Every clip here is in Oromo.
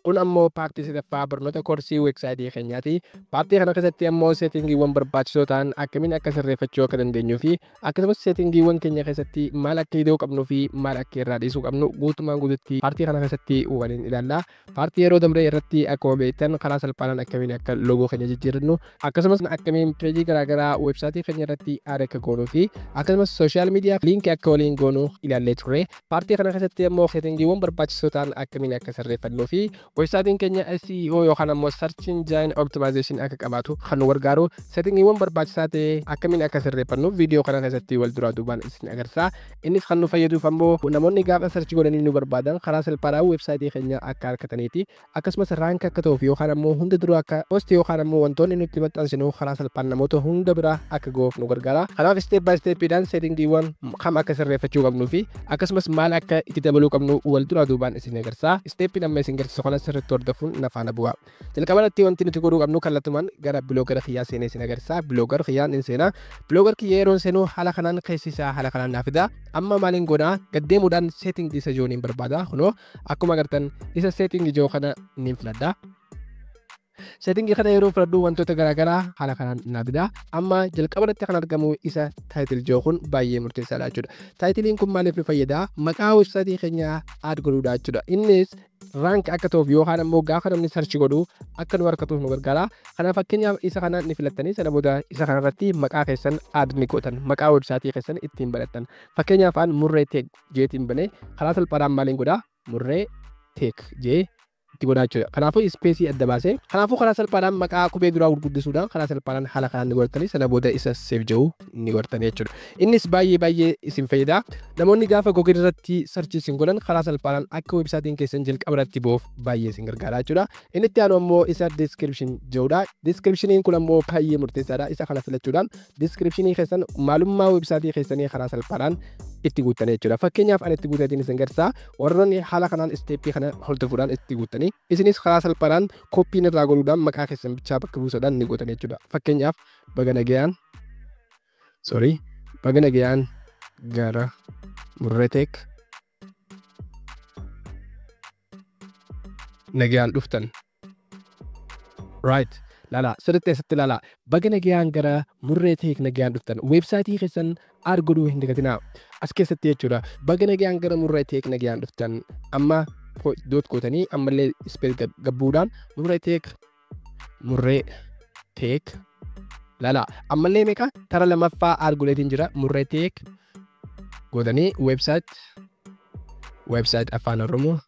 Kun ammoo paartii sadaffaa barnoota koorsii weebsaayitii keenyaati. Paartii kana keessatti ammoo seetingiiwwan barbaachisoo ta'an akkamiin akka sirreeffachuu akka dandeenyuu fi akkasumas seetingiiwwan keenya keessatti maal akka hidhuu qabnuu fi maal akka irraa dhiisuu qabnu guutumaan guututti paartii kana keessatti waliin ilaalla. Paartii yeroo dabree irratti akkuma beektan karaa salphaadhaan akkamiin akka loogoo keenya jijjiirannu, akkasumas akkamiin peejii garaagaraa weebsaayitii keenya irratti add akka goonuu fi akkasumas sooshaal miidiyaa liinkii akka waliin goonu ilaallee turre. Paartii kana keessatti ammoo seetingiiwwan barbaachisoo ta'an akkamiin akka sirreeffannuu fi weebsaayitiin keenya SEO yookaan ammoo Search Engine Optimization akka qabaatu kan nu gargaaru seetingiiwwan barbaachisaa ta'e akkamiin akka sirreeffannu viidiyoo kana keessatti wal duraa duubaan isin agarsiisa. Innis kan nu fayyaduuf ammoo namoonni gaafa search godhanii nu barbaadan karaa salphaadhaan weebsaayitii keenya akka argataniiti, akkasumas rank akka ta'uuf yookaan ammoo hunda dura akka post yookaan ammoo wantoonni nutti maxxansinu karaa salphaan namoota hunda bira akka ga'uuf nu gargaara. Kanaaf step by stepiidhaan seetingiiwwan kam akka sirreeffachuu qabnuu fi akkasumas maal akka itti dabaluu qabnu wal duraa duubaan isin agarsiisa. Steppiin amma isin agarsiisu kana sirriitti hordofuun na faana bu'a. Jalqaba irratti wanti nuti godhuu qabnu kallattumaan gara biloogara kiyyaa seenee isin agarsiisa. Biloogara kiyyaan in seenaa. Biloogara kiyya yeroon seenuu haala kanaan keessi isaa haala kanaan naaf fida. Amma maaliin godhaa? Gaddeemuudhaan seetingii isa jooniin barbaada. Kunoo akkuma agartan isa seetingii joo kana niin filadha. Seetingii kana yeroo filadhu wantoota garaagaraa haala kanaan naaf fida. Amma jalqaba irratti kan argamu isa taayitil joo kun baay'ee murteessaadha jechuudha. Taayitiliin kun maaliif nu fayyada? Maqaa weebsaayitii keenyaa add godhuudha jechuudha. Innis rank akka ta'uuf yookaan ammoo gaafa namni search godhu akka nu harkatuuf nu gargaara. Kanaaf fakkeenyaaf isa kana ni filattanii sana booda isa kanarratti maqaa keessan add ni gootan. Maqaa weebsaayitii keessan ittiin banattan. Fakkeenyaaf an Murree Tech jeetiin banee karaa salphaadhaan maaliin godhaa? Murree Tech jee itti godhaa jechuudha. Kanaafuu ispeesii adda baasee kanaafuu karaa salphaadhaan maqaa qubee duraa gurguddisuudhaan karaa salphaadhaan haala kanaan ni godhatanii sana booda isa save jedhu ni godhatanii jechuudha. Innis baay'ee baay'ee isin fayyada. Namoonni gaafa Google irratti search isin godhan karaa salphaadhaan akka weebsaayitiin keessan jalqaba irratti ba'uuf baay'ee isin gargaara jechuudha. Inni itti aanu ammoo isa description jedhudha. Descriptioniin kun ammoo baay'ee murteessaadha. Isa kana filachuudhaan descriptionii keessan maalummaa weebsaayitii keessanii karaa salphaadhaan itti guuttanii jechuudha. Fakkeenyaaf ani itti guuteetiin isin garsiisa. Warroonni haala kanaan isteeppii kana hordofuudhaan itti guuttanii isinis karaa salphaadhaan koppiin irraa godhuudhaan maqaa keessan bichaa bakka buusuudhaan ni guutan jechuudha. Fakkeenyaaf baga nagayaan gara Murree Tech nagayaan dhuftan. Right. Lala, sirriitti eessatti ilaalaa. Baga nagayaan gara Murree Tech nagayaan dhuftan. Weebsaayitii keessan add godhuu hin dagatinaa. As keessatti jechuudha. Baga nagayaan gara Murree Tech nagayaan dhuftan. Amma dot gootanii ammallee space gabbuudhaan Murree Tech, Murree Tech. Lala, ammallee meeqa? Tara lammaffaa add godheetiin jira. Murree Tech gootanii website afaan Oromoo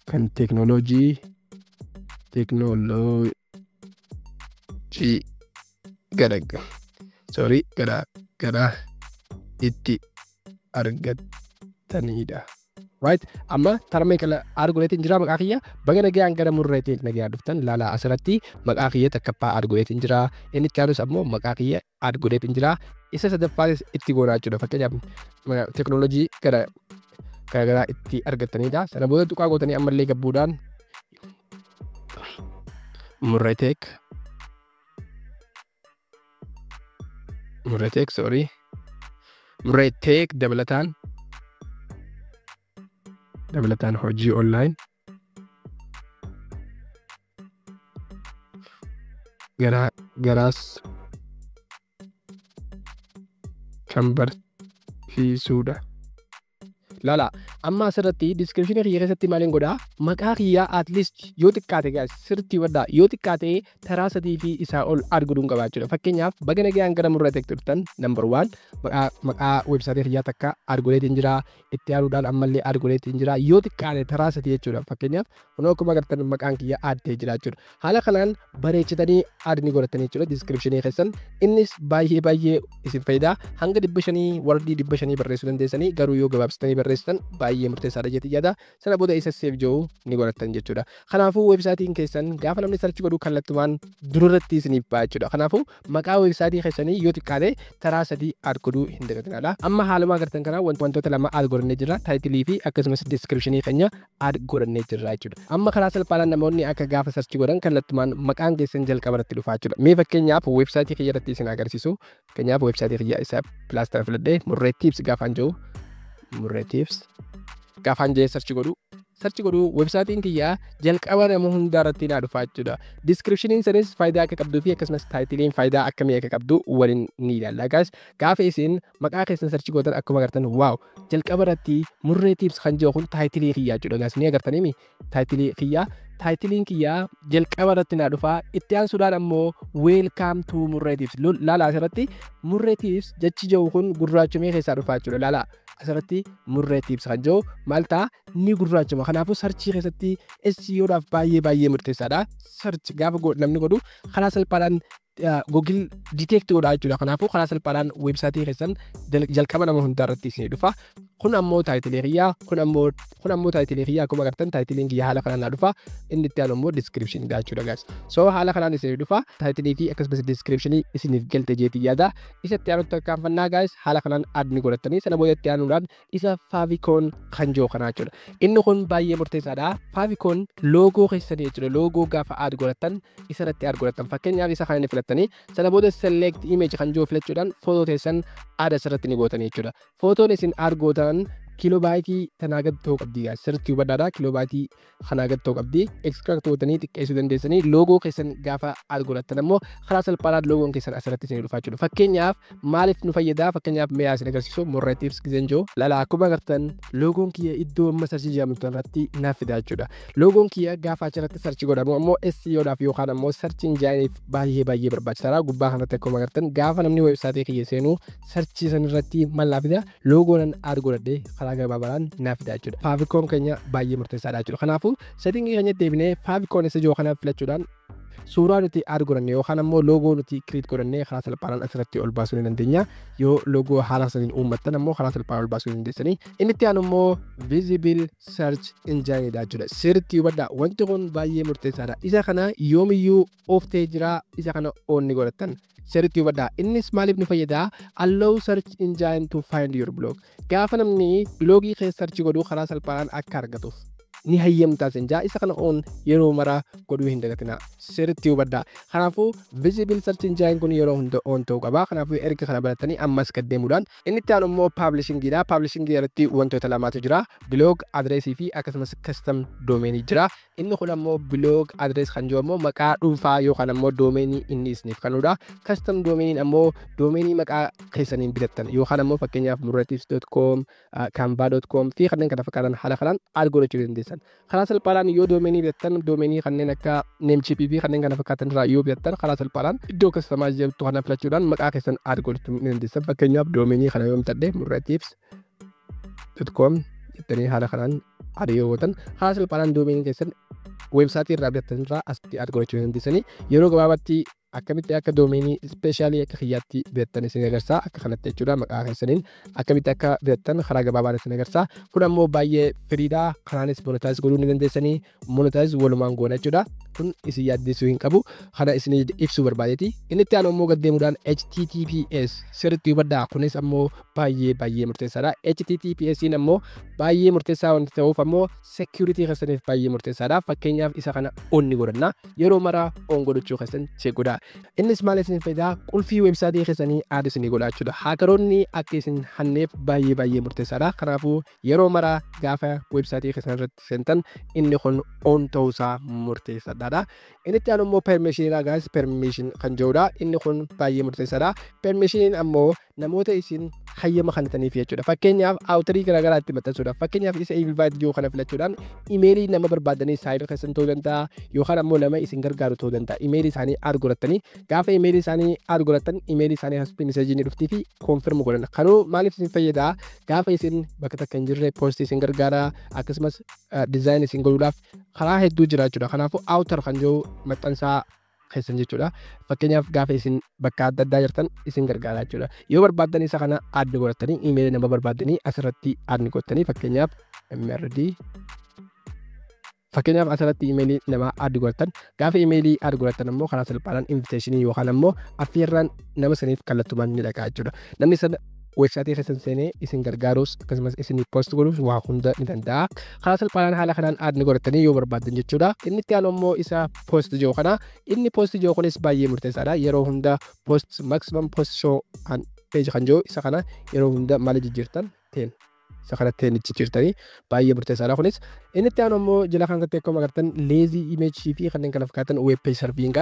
kan teeknooloojii gara gara itti argatanidha. Right? Amma tara meeqa add godheetiin jira maqaa kiyya? Baga nagayaan gara Murree Tech nagayaan dhuftan. Lala asirratti maqaa kiyya takkaffaa add godheetiin jira. Inni itti aanus ammoo maqaa kiyya add godheetiin jira. Isa sadaffaanis itti goonaa jechuudha. Fakkeenyaaf teeknooloojii gara garaagaraa itti argatanidha. Sana booda tuqaa gootanii ammallee gabbuudhaan Murree Tech, Murree Tech, sorry, Murree Tech dabalataan hojii online garaas kan barsiisudha. Lala, amma asirratti description kiyya keessatti maaliin godhaa? Maqaa kiyyaa at least yoo xiqqaate guys, sirriitti hubadhaa, yoo xiqqaate taraa sadii fi isaa ol add godhuun qaba jechuudha. Fakkeenyaaf baga nagayaan gara Murree Tech dhuftan number 1 maqaa weebsaayitii kiyyaa takka add godheetiin jira. Itti aanuudhaan ammallee add godheetiin jira. Yoo xiqqaate taraa sadii jechuudha. Fakkeenyaaf kunoo akkuma agartan maqaan kiyya add ta'ee jira jechuudha. Haala kanaan bareechatanii add ni godhatanii jechuudha description keessan. Innis baay'ee baay'ee isin fayyada. Hanga 500 wardii 500 barreessuu dandeessanii garuu yoo gabaabsitanii barreessitan baay'ee murteessaadha jeetii yaada. Sana booda isa save jedhu ni godhattan jechuudha. Kanaafuu weebsaayitiin keessan gaafa namni search godhu kallattumaan durarratti isiniif ba'a jechuudha. Kanaafuu maqaa weebsaayitii keessanii yoo xiqqaate taraa sadii add godhuu hin dagatinaa. Amma haaluma agartan kanaa wantoota lama add godhannee jirra. Taayitilii fi akkasumas descriptionii keenya add godhannee jirra jechuudha. Amma karaa salphaadhaan namoonni akka gaafa search godhan kallattumaan maqaan keessan jalqaba irratti dhufa jechuudha. Mee fakkeenyaaf weebsaayitii kiyya irratti isin agarsiisu. Fakkeenyaaf weebsaayitii kiyya isa pilaastara filadhee Murree Tips gaafaan jiru. Murree Tips. Gaafaan jee search godhu websiteiin kiyyaa jalqaba nama hundaa irratti naa dhufaa jechuudha. Descriptioniin sanis faayidaa akka qabduu fi akkasumas titleiin faayidaa akkamii akka qabdu waliin ni ilaalla. Guys, gaafa isin maqaa keessan search gootan akkuma agartan, wow, jalqaba irratti Murree Tips kan jiru kun title kiyyaa jechuudha. Guys, ni agartanii title kiyyaa, titleiin kiyyaa jalqaba irratti naa dhufaa. Itti aansuudhaan ammoo "Welcome to Murree Tips". Laala, asirratti Murree Tips jechi jiru kun gurraachumee keessaa dhufaa jechuudha. Laala, asirratti Murree Tips kan jiru maal ta'a? Ni gurraachuma. Kanaafuu search keessatti SEOdhaaf baay'ee baay'ee murteessaadha. Search gaafa namni godhu karaa salphaadhaan Google detect godha jechuudha. Kanaafuu karaa salphaadhaan website keessan jalqaba nama hundaa irratti isinii dhufa. Kun ammoo title kiyyaa, kun ammoo title kiyyaa. Akkuma agartan titleiin kiyyaa haala kanaan naa dhufa. Inni itti aanu ammoo descriptioniidha jechuudha, guys. So haala kanaan isinii dhufa. Title fi akkasumas description isiniif galte jeetii yaada. Isa itti aanutti tarkaanfannaa, guys. Haala kanaan add ni godhatanii sana booda itti aanuudhaan isa favicon kan jiru kanaa jechuudha. Inni kun baay'ee murteessaadha. Favicon logo keessanii jechuudha. Logo gaafa add godhattan isa irratti add godhattan, fakkeenyaaf isa kana ni filattanii sana booda select image kan jiru filachuudhaan footoo teessan add asirratti ni gootanii jechuudha. Footoon isin add gootan kilobyte tanaa gad ta'uu qabdi. Sirriitti hubadhaadha, kilobyte kanaa gad ta'uu qabdi. Extract gootanii xiqqeessuu dandeessanii. Logo keessan gaafa add godhattan ammoo karaa salphaadhaan logoon keessan asirratti isinii dhufaa jechuudha. Fakkeenyaaf maaliif nu fayyada? Fakkeenyaaf mee isin agarsiisu. Murree Tips gizeen jiru lala, akkuma agartan logoon kiyya iddoo amma search jedhamtu irratti naaf fida jechuudha. Logoon kiyya gaafa achirratti search godhamu ammoo SEOdhaaf yookaan ammoo search engineiif baay'ee baay'ee barbaachisaadha. Gubbaa kanatti akkuma agartan gaafa namni website kiyya seenu search san irratti maal naaf fida? Logo nan add godhadhee karaa gabaabaadhaan naaf fida jechuudha. Favicon keenya baay'ee murteessaadha jechuudha. Kanaafuu setting keenya deebinee favicon isa jiru kana filachuudhaan suuraa nuti add godhanne yookaan ammoo logo nuti create godhannee karaa salphaadhaan asirratti ol baasuu ni dandeenya. Yoo logo haala saniin uummattan ammoo karaa salphaan ol baasuu ni dandeessanii. Inni itti aanu immoo visible search engine dha jechuudha. Sirriitti hubadhaa, wanti kun baay'ee murteessaadha. Isa kana yoomiyyuu off ta'ee jira, isa kana on ni godhattan. Sirriitti hubadhaa. Innis maaliif nu fayyada? Allow search engine to find your blog. Gaafa namni blog keessa search godhu karaa salphaadhaan akka argatuuf ni hayyamtaa sen jaa. Isa kana on yeroo maraa godhuu hin dagatina, sirriitti hubadhaa. Kanaafuu visible search engine kun yeroo hunda on ta'uu qaba. Kanaafuu erga kana baratanii ammas gad deemuudhaan inni itti aanu immoo publishingiidha. Publishing irratti wantoota lamaatu jira: blog address fi akkasumas custom domain jira. Inni kun ammoo blog address kan jiru ammoo maqaa dhuunfaa yookaan ammoo domain inni isiniif kennudha. Custom domain ammoo domain maqaa keessaniin bitattan yookaan ammoo fakkeenyaaf murratives.com, canva.com fi kanneen kana fakkaatan haala kanaan add godhachuu dandeessan. Karaa salphaadhaan yoo domain bitattan, domain kanneen akka Namecheap fi kanneen kana fakkaatan irraa yoo bitattan, karaa salphaadhaan iddoo customize jedhamtu kana filachuudhaan maqaa keessan add godhachuu ni dandeessan. Fakkeenyaaf domain kana yoo bitadhe, murratives.com jettanii haala kanaan add yoo gootan, karaa salphaadhaan domain keessan website irraa bitattan irraa asitti add godhachuu dandeessanii. Yeroo gabaabaatti akkamitti akka domain special akka kiyyaatti bitattan isin agarsiisa, akka kanatti jechuudha. Maqaa keessaniin akkamitti akka bitattan karaa gabaabaan isin agarsiisa. Kun ammoo baay'ee freedha. Kanaanis monetize godhuu ni dandeessanii. Monetize walumaan goona jechuudha. Kun isin yaaddessuu hin qabu, kana isin ibsuu barbaadeeti. Inni itti aanu ammoo gad deemuudhaan HTTPS, sirriitti hubadhaa, kunis ammoo baay'ee baay'ee murteessaadha. HTTPS ammoo baay'ee murteessaa wanti ta'uuf ammoo security keessaniif baay'ee murteessaadha. Fakkeenyaaf isa kana on ni godhanna. Yeroo maraa on godhachuu keessan check godhaa. Innis maal isin fayyadaa? Qulfii website keessanii add isinii godha jechuudha. Hackeroonni akka isin hanneef baay'ee baay'ee murteessaadha. Kanaafuu yeroo maraa gaafa website keessan irratti seentan inni kun on ta'uusaa murteessaadha. Inni itti aanu immoo permissioniidha, guys. Permission kan jedhudha. Inni kun baay'ee murteessaadha. Permissioniin ammoo namoota isin hayyama kennitaniif jechuudha. Fakkeenyaaf author garaagaraa itti maxxansuudhaaf, fakkeenyaaf isa invite jiru kana filachuudhaan email nama barbaadanii, saayidii keessan ta'uu danda'a yookaan ammoo nama isin gargaaru ta'uu danda'a. Email isaanii add godhatanii, gaafa email isaanii add godhatan email isaanii asitti message ni dhuftii fi confirm godhan. Kanuu maaliif isin fayyada? Gaafa isin bakka takka hin jirre post isin gargaara, akkasumas design isin godhuudhaaf karaa hedduu jira jechuudha. Kanaafuu author kan jiru maxxansaa keessan jechuudha. Fakkeenyaaf gaafa isin bakka adda addaa jirtan isin gargaara jechuudha. Yoo barbaaddan isa kana add godhatanii email nama barbaaddanii asirratti add godhatanii, fakkeenyaaf MRD, fakkeenyaaf asirratti email namaa add godhatan. Gaafa email add godhatan ammoo karaa salphaadhaan invitation yookaan ammoo affeerraan nama saniif kallattumaan ni dhaqa jechuudha. Namni sana website keessan seenee isin gargaaruus akkasumas isin post godhuus waa hunda ni danda'a. Karaa salphaadhaan haala kanaan add ni godhatanii yoo barbaaddan jechuudha. Inni itti aanu ammoo isa post jiru kana. Inni post jiru kunis baay'ee murteessaadha. Yeroo hunda post maximum post show on page kan jiru isa kana yeroo hunda maal jijjiirtan 10. Isa kanatti ni jijjiirtanii baay'ee murteessaadha kunis. Inni itti aanu ammoo jala kanatti akkuma agartan lazy image fi kanneen kana fakkaatan web page serving.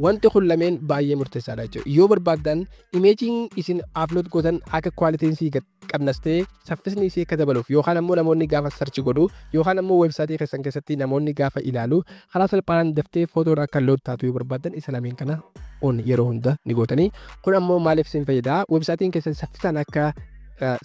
Wanti kun lameen baay'ee murteessaadha jechuudha. Yoo barbaaddan imageiin isin upload gootan akka qualityn isii qabnastee saffisni isii akka dabaluuf yookaan ammoo namoonni gaafa search godhu yookaan ammoo weebsaayitii keessan keessatti namoonni gaafa ilaalu karaa salphaan daftee footoon akka load taatu yoo barbaaddan isa lameen kana on yeroo hunda ni gootanii. Kun ammoo maaliif isin fayyada? Weebsaayitiin keessan saffisaan akka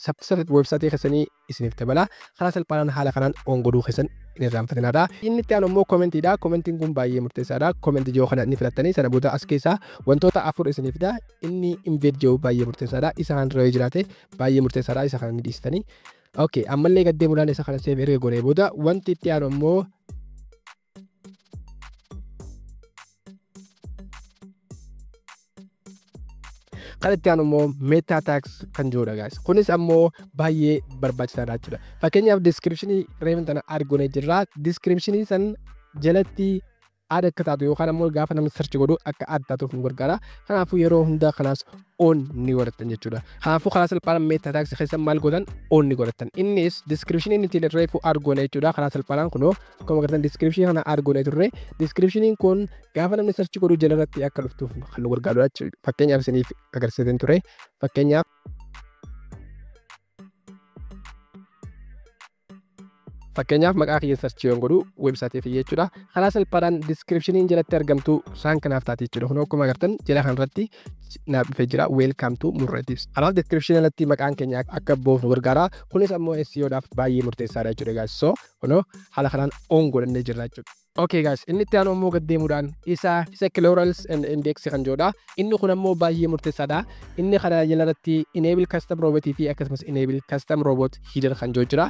saffisa weebsaayitii keessanii isiniif dabala. Karaa salphaan haala kanaan on godhuu keessan hin irraanfatinaadha. Inni itti aanu immoo commentiidha. Commentiin kun baay'ee murteessaadha. Commentii jiru kana ni filattanii sana booda as keessaa wantoota afur isiniif fida. Inni embed jiru baay'ee murteessaadha. Isa kan dura jiraate baay'ee murteessaadha. Isa kana ni dhiistanii. Okay, ammallee gad deemuudhaan isa kana save erga goonee booda wanti itti aanu immoo kan itti aanu immoo meta tags kan jirudha guys. Kunis ammoo baay'ee barbaachisaadha jechuudha. Fakkeenyaaf descriptionii reefin tana argoonee jirra. Descriptionii san jalatti add akka taatu yookaan ammoo gaafa namni search godhu akka add taatuuf nu gargaara. Kanaafuu yeroo hundaa kanaas on ni godhatan jechuudha. Kanaafuu karaa salphaan meta tags keessa maal godhan on ni godhatan. Innis descriptionii nuti reefu argoone jechuudha. Karaa salphaan kunoo akkuma agartan descriptionii kana argoone turre. Descriptioniin kun gaafa namni search godhu jalarratti akka dhuftuuf kan nu gargaarudha jechuudha. Fakkeenyaaf isiniif agarsiisan ture. Fakkeenyaaf maqaa kiyya search yoon godhu weebsaayitii kiyya jechuudha. Karaa salphaadhaan descriptioniin jalatti argamtu isaan kanaaf taati jechuudha. Kun akkuma agartan jala kanarratti naaf dhufee jira welcome to Murree Tips. Kanaaf description jalatti maqaan keenya akka boof nu gargaara. Kunis ammoo SEO dhaaf baay'ee murteessaadha jechuudha guys. So kunoo haala kanaan on godhannee jirra jechuudha. Okay guys, inni itti aanu ammoo gad deemuudhaan isa crawlers and index kan jedhudha. Inni kun ammoo baay'ee murteessaadha. Inni kana jalarratti enable custom robot fi akkasumas enable custom robot header kan jedhu jira.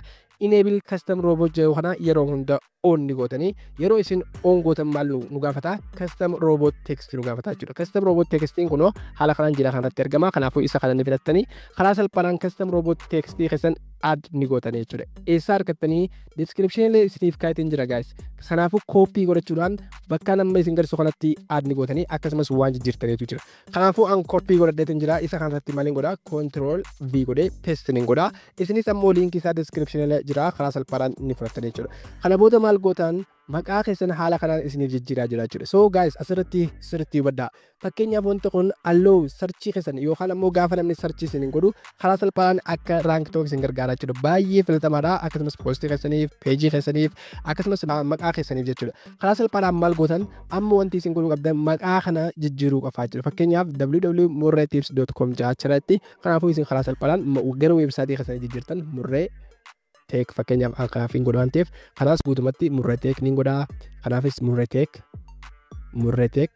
Enable custom robot jedhu kana yeroo hunda on ni gootanii yeroo isin on gootan maal nu gaafata? Custom robot text nu gaafata jechuudha. Custom robot textiin kunoo haala kanaan jira kanarratti argama. Kanaafuu isa kana ni filattanii karaa salphaadhaan custom robot textii keessan add ni gootanii jechuudha. Eessaa argattanii description illee isiniif kaayetiin jira guys. Kanaafuu copy godhachuudhaan bakka nama isin garsiisu kanatti add ni gootanii akkasumas waan jijjiirtaniitu jira. Kanaafuu an copy godhadheetiin jira. Isa kanarratti maaliin godhaa? Control V godhee paste ni godhaa. Isinis ammoo linkii isaa description illee jira. Karaa salphaadhaan ni fudhattanii jechuudha. Kana booda maal gootan maqaa keessan haala kanaan isiniif jijjiiraa jira jechuudha. So guys, asirratti sirriitti hubadhaa. Fakkeenyaaf wanti kun allow searchii keessan yookaan ammoo gaafa namni searchii isin godhu karaa salphaan akka rank ta'uuf isin gargaara jechuudha. Baay'ee filatamaadha. Akkasumas postii keessaniif, pageii keessaniif, akkasumas maqaa keessaniif jechuudha. Karaa salphaadhaan maal gootan amma wanti isin godhuu qabdan maqaa kana jijjiiruu qofaa jechuudha. Fakkeenyaaf www.murreetips.com jechatti kanaafuu isin karaa salphaadhaan gara weebsaayitii keessanii jijjiirtan Murree Tech fakkeenyaaf kanaaf hin godhu waan ta'eef kanaas guutumatti Murree Tech ni godhaa. Kanaafis Murree Tech, Murree Tech.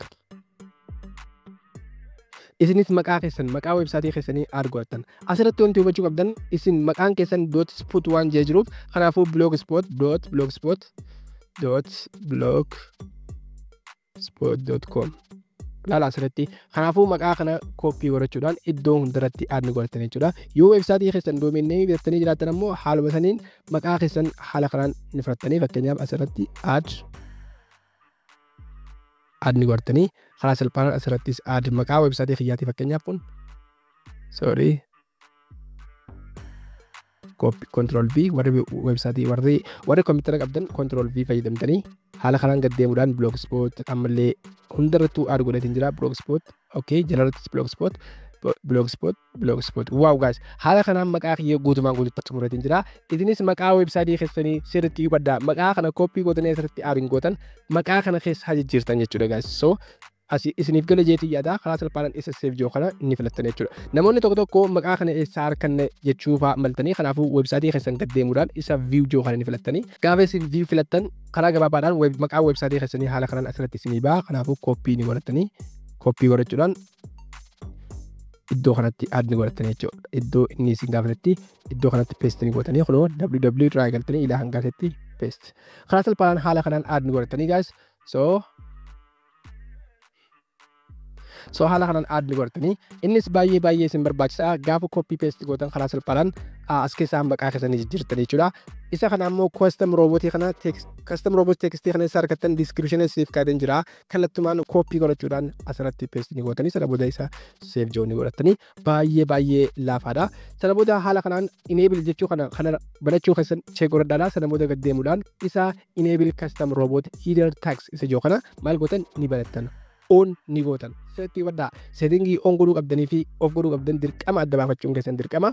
Isinis maqaa keessan maqaa weebsaayitii keessanii argattan. Asirratti wanti hubachuu qabdan isin maqaan keessan dot spot waan jee jiruuf kanaafuu blogspot dot blogspot dot blogspot dot com. Laala asirratti kanaafuu maqaa kana copy godhachuudhaan iddoo hundarratti add ni godhatan jechuudha. Yoo weebsaayitii keessan domain nameii bitattanii jiraattan ammoo haaluma saniin maqaa keessan haala kanaan ni fudhattanii fakkeenyaaf asirratti add ni godhatanii karaa salphaan asirrattis add maqaa weebsaayitii kiyyaatii fakkeenyaaf kun sorry copy control V warri weebsaayitii warri kompiitara qabdan control V fayyadamtanii haala kanaan gad deemuudhaan blogspot ammallee hundarrattuu add godhatiin jira blogspot okay jalarrattis blogspot blogspot blogspot. Wow guys, haala kanaan maqaa kiyya guutumaan guututti xumuratiin jira. Isinis maqaa weebsaayitii keessanii sirriitti hubadhaa. Maqaa kana copy gootanii asirratti add hin gootan maqaa kana keessa jijjiirtan jechuudha guys. So asii isiniif gala jeetii yaada karaa salphaadhaan isa save jiru kana ni filattan jechuudha. Namoonni tokko tokko maqaa kana eessaa arganne jechuu fa'aa maltanii kanaafuu weebsaayitii keessan gad deemuudhaan isa view jiru kana ni filattanii. Gaafa isin view filattan karaa gabaabaadhaan maqaa weebsaayitii keessanii haala kanaan asirratti isinii ba'a. Kanaafuu copy ni godhattanii copy godhachuudhaan iddoo kanatti add ni godhattanii jechuudha. Iddoo inni isin gaafatetti iddoo kanatti paste ni gootanii kunoo www irraa eegaltanii ilaa hangatetti paste. Karaa salphaadhaan haala kanaan add ni godhattanii guys. So So haala kanaan add ni godhatanii. Innis baay'ee baay'ee isin barbaachisa. Gaafa copy paste gootan karaa salphaadhaan as keessaa maqaa keessanii jijjiirtan jechuudha. Isa kana ammoo custom robotii kana, custom robot textii kana isa argattan description siif kaa'een jira. Kallattumaan copy godhachuudhaan asirratti paste ni gootanii, sana booda isa save joo ni godhatanii, baay'ee baay'ee laafaadha. Sana booda haala kanaan enable jechuu kana banachuu keessan check godhadhaadha. Sana booda gad deemuudhaan isa enable custom robot header tags isa jiru kana maal gootan? Ni banattan. On ni gootan. Sirriitti hubadhaa. Settingii on godhuu qabdanii fi off godhuu qabdan dirqama adda baafachuun keessan dirqama.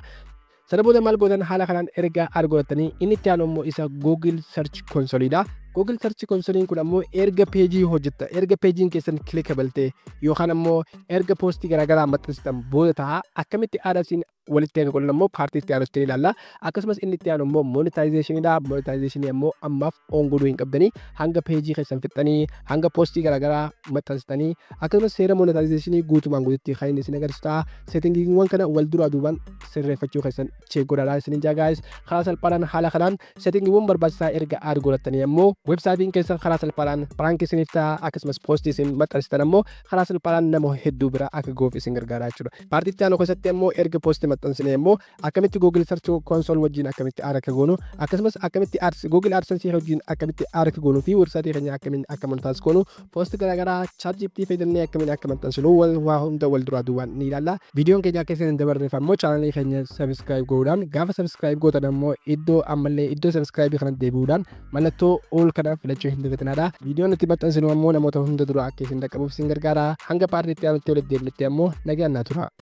Sana booda maal gootan? Haala kanaan erga argatanii, inni itti aanu immoo isa Google Search Console dha. Google Search Console kun ammoo erga peejii hojjetta, erga peejiin keessan clickable ta'e yookaan ammoo erga poostii garaagaraa maxxansitan booda ta'a. Akkamitti aadasiin walitti akka godhan ammoo paartii itti aanutti ilaalla. Akkasumas inni itti aanu immoo monetizationiidha. Monetizationii ammoo ammaaf on godhuu hin qabdanii hanga peejii keessan fixxanii, hanga poostii garaagaraa maxxansitanii, akkasumas seera monetizationii guutumaan guututti kan inni isin agarsiisu ta'a. Settingiiwwan kana wal duraa duubaan sirreeffachuu keessan check godhadhaa isinin jaa, guys. Karaa salphaadhaan haala kanaan settingiiwwan barbaachisaa erga add godhattanii ammoo weebsaayitiin keessan karaa salphaadhaan rank isiniif ta'a. Akkasumas poostii isin maxxansitan ammoo karaa salphaadhaan nama hedduu bira akka ga'uuf isin gargaara jechuudha. Paartii itti aanu keessatti ammoo erga poostii maxxansine ammoo akkamitti Google Search Console wajjin akkamitti add akka goonu, akkasumas akkamitti Google AdSense wajjin akkamitti add akka goonuu fi weebsaayitii keenya akkamiin akka monetize goonu, poostii garaagaraa ChatGPT fayyadamnee akkamiin akka maxxansinu waa hunda wal duraa duubaan ni ilaalla. Viidiyoon keenya akka isin hin dabarreef ammoo chaanalii keenya subscribe godhuudhaan, gaafa subscribe gootan ammoo iddoo ammallee iddoo subscribe kana deebi'uudhaan mallattoo all kana filachuu hin dagatinaadha. Viidiyoon nuti maxxansinu ammoo namoota hunda dura akka isin dhaqqabuuf isin gargaara. Hanga paartii itti aanutti walitti deebinutti ammoo nagaan naa tura.